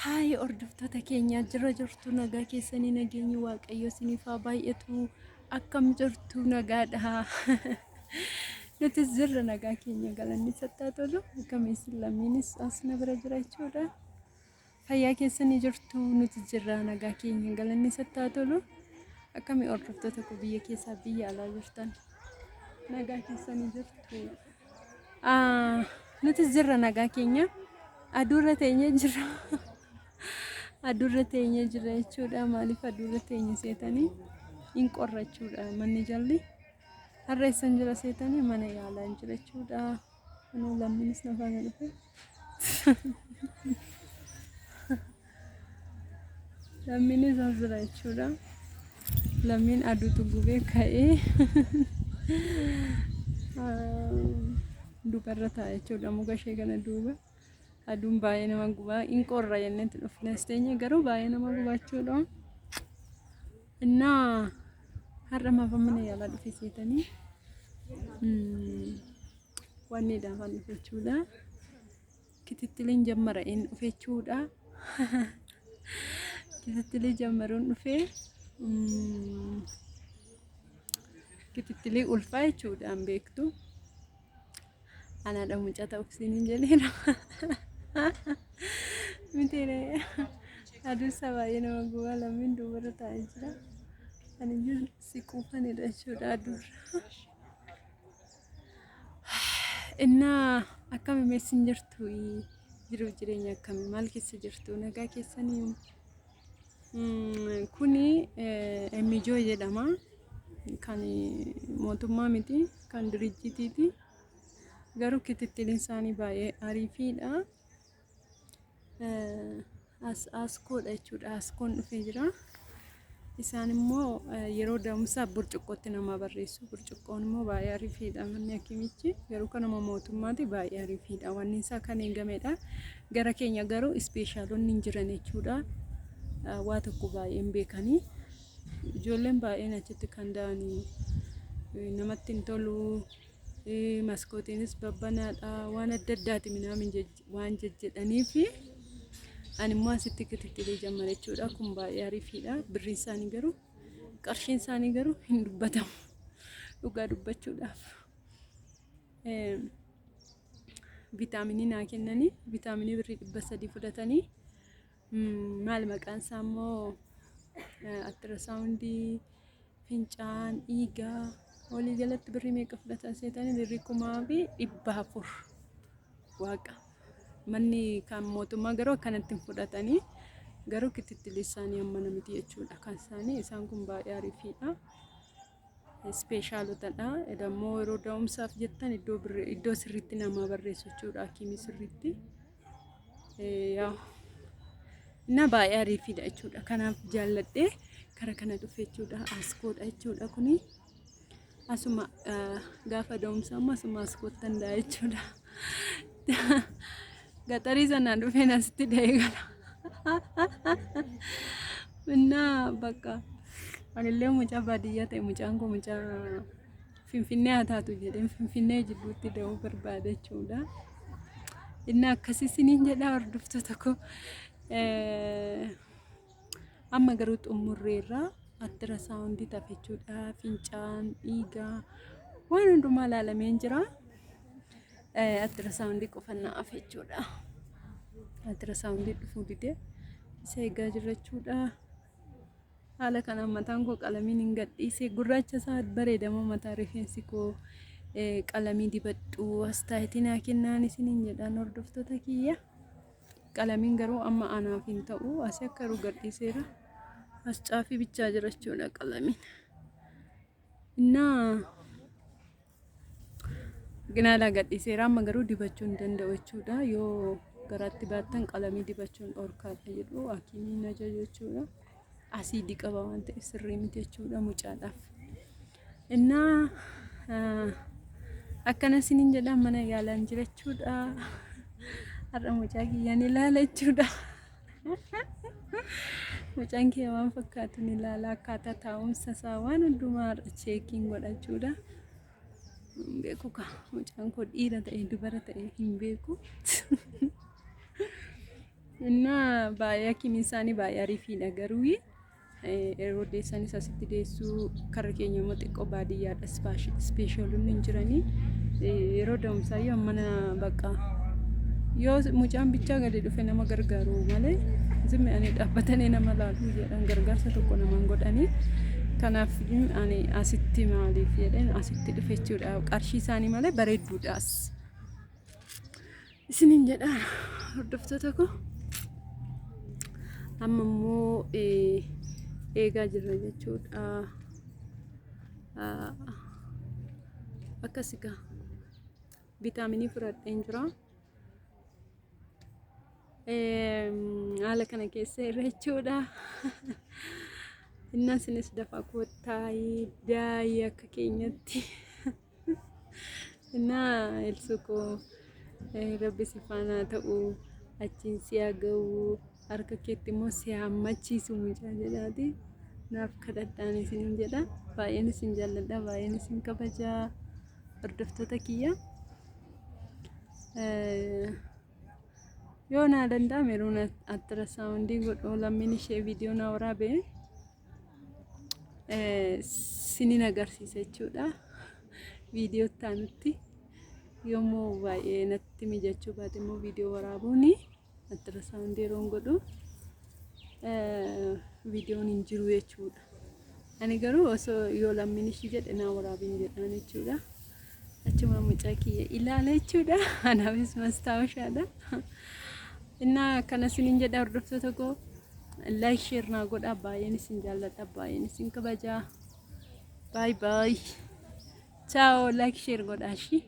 Haay hordoftoota keenya, jira jirtu? Nagaa keessanii? Nageenyi Waaqayyo isiniif haa baay'atu. Akkam jirtu? Nagaadha? Nutis jirra, nagaa keenya, galanni isatti haa tolu. Akkam isin? Lammiinis as na bira jira jechuudha. Fayyaa keessanii jirtu? Nuti jirra, nagaa keenya, galanni isatti haa tolu. Akkami hordoftoota koo biyya keessaa biyya alaa jirtan? Nagaa keessanii jirtu? Nutis jirra, nagaa keenya. Aduurra teenyee jirra. Aduurra teenyee jirra jechuudha. Maaliif aduurra teenye seetanii? Hin qorra jechuudha manni jalli. Har'a eessan jira seetanii? Mana yaalaan jira jechuudha. Kunoo lammiinis na faana dhufe. Lammiinis as jira jechuudha. Lammiin aduutu gubee ka'ee dubarra taa'a jechuudha. Muka ishee kana duuba. Aduun baay'ee nama gubaa. Hin qorra jennetti dhufne as teenye, garuu baay'ee nama gubaa jechuudha. Innaa har'a maaf mana yaalaa dhufe seetanii? Wanni dhaafan dhufe jechuudha. Kitittiliin jammara in dhufe jechuudha. Kitittilii jammaruun dhufe, kitittilii ulfaa jechuudhaan beektu. Anaadha mucaa ta'uuf isiniin jedheera. Mitiiree, aduun isaa baay'ee nama gubaa. Lammiin duubarra taa'ee jira. Ani iyyuu si quufanidha jechuudha aduurra. Innaa akkami meessin jirtu? Jiruuf jireenya akkami? Maal keessa jirtu? Nagaa keessanii? Kuni Emmijoo jedhama. Kan mootummaa miti, kan dirijjitiiti. Garuu kitittiliin isaanii baay'ee ariifiidha. As Askoodha jechuudha. Askoon dhufee jira. Isaan immoo yeroo da'umsaa burcuqqootti nama barreessu. Burcuqqoon immoo baay'ee ariifiidha manni hakimichi. Garuu kanuma mootummaati, baay'ee ariifiidha. Wanni isaa kan eegamedha. Gara keenya garuu ispeeshaalonni hin jiran jechuudha. Waa tokko baay'ee hin beekanii. Ijoolleen baay'een achitti kan da'anii namatti hin tolu. Maskootiinis babbanaadha. Waan adda addaati minaamin waan jejjedhaniif ani immoo asitti kitittilee jammare jechuudha. Kun baay'ee ariifiidha. Birriin isaanii garuu, qarshiin isaanii garuu hin dubbatamu. Dhugaa dubbachuudhaaf. Vitaaminii naa kennanii, vitaaminii birrii 300 fudhatanii, maal maqaan isaa immoo, attirasaawundii, fincaan, dhiigaa, walii galatti birrii meeqa fudhatan seetanii? Birrii 4,400. Waaqa, manni kan mootummaa garuu akkanatti hin fudhatanii. Garuu kitittili isaanii ammana miti jechuudha. Kan isaanii, isaan kun baay'ee ariifiidha. Ispeeshaalotadha. Dammoo yeroo da'umsaaf jettan iddoo iddoo sirriitti namaa barreessu jechuudha. Hakiimii sirriitti. Yaa innaa baay'ee ariifiidha jechuudha. Kanaaf jaalladhee kara kana dhufe jechuudha. Askoodha jechuudha kuni. Asuma gaafa da'umsaa immoo asuma askoottan da'a jechuudha. Gaxarii sanaan dhufeen asitti da'ee gala. Innaa bakka anillee mucaa baadiyyaa ta'e, mucaan koo mucaa Finfinnee haa taatu jedheen Finfinnee jidduutti da'uu barbaada jechuudha. Inni akkasii isiniin jedha, hordoftoota koo. Amma garuu xumurreerra, attira saawundii tafe jechuudha. Fincaan, dhiigaa, waan hundumaa ilaalameen jira. Attira saawundii qofa na hafe jechuudha. Attira saawundii dhufuu didee isa eegaa jirra jechuudha. Haala kanaan mataan koo qalamiin hin gadhiise. Gurraacha isaa bareedamoo mataa rifeensi koo qalamii dibadhu astaayitii naa kennaan isiniin jedhaan, hordoftoota kiyya. Qalamiin garuu amma anaaf hin ta'u. Asii akka jiru gadhiiseera. As caafii bichaa jira jechuudha qalamiin. Innaa ginaalaa gadhiiseera, amma garuu dibachuu hin danda'u jechuudha. Yoo garaatti baattan qalamii dibachuun dhorkaadha jedhu, hakiimiin ajaju jechuudha. Asiidii qaba waan ta'eef sirrii miti jechuudha mucaadhaaf. Innaa akkana isiniin jedha, mana yaalaan jira jechuudha. Har'a mucaa kiyyaan ilaala jechuudha. Mucaan kiyya waan fakkaatu ni ilaala, akkaataa taa'umsa isaa waan hundumaa har'a cheekiin godha jechuudha. Hin beeku kaa, mucaan koo dhiira ta'e dubara ta'e hin beeku. Innaa baay'ee hakimiin isaanii baay'ee ariifiidha garuu yeroo deessanis asitti deessuu karri keenya immoo xiqqoo baadiyyaadha ispeeshaalonni hin jiranii yeroo da'umsaayyuu mana bakka yoo mucaan bichaa gadi dhufe nama gargaaru malee zimmi ani dhaabbatanii nama laaluu jedhan gargaarsa tokko namaan godhanii kanaaf ani asitti maaliif jedheen asitti dhufe jechuudha qarshii isaanii malee bareedduudhaas isiniin jedha hordoftoota koo amma immoo eegaa jirra jechuudha akkas egaa vitaaminii fudhadheen jira. Haala kana keessa irra jechuudha. Innaan isinis dafaa koottaa daayii akka keenyatti. Innaa Elsu koo rabbi si faana haa ta'u achiin si haa ga'u harka keetti immoo si haa hammachiisu mucaa jedhaati. Naaf kadhadhaan isiniin jedha. Baay'een isin jaalladha baay'een isin kabajaa hordoftoota kiyya. Yoo naa danda'ame yeroon attirasaawundii godhu lammiin ishee viidiyoo naa waraabe sinin agarsiisa jechuudha. Viidiyoo itti aanutti yommuu baay'ee natti mijachuu baate immoo viidiyoo waraabuun attirasaawundii yeroon godhu viidiyoon hin jiru jechuudha. Ani garuu osoo yoo lammiin ishii jedhe naa waraabin jedhaan jechuudha. Achuma mucaa kiyya ilaala jechuudha. Anaafis mastaawashaadha. Innaa akkana isiniin jedha hordoftoota koo like share naa godhaa baay'een isin jaalladha baay'een isin kabajaa. Baay baay. Ciao like share godhaa ishii.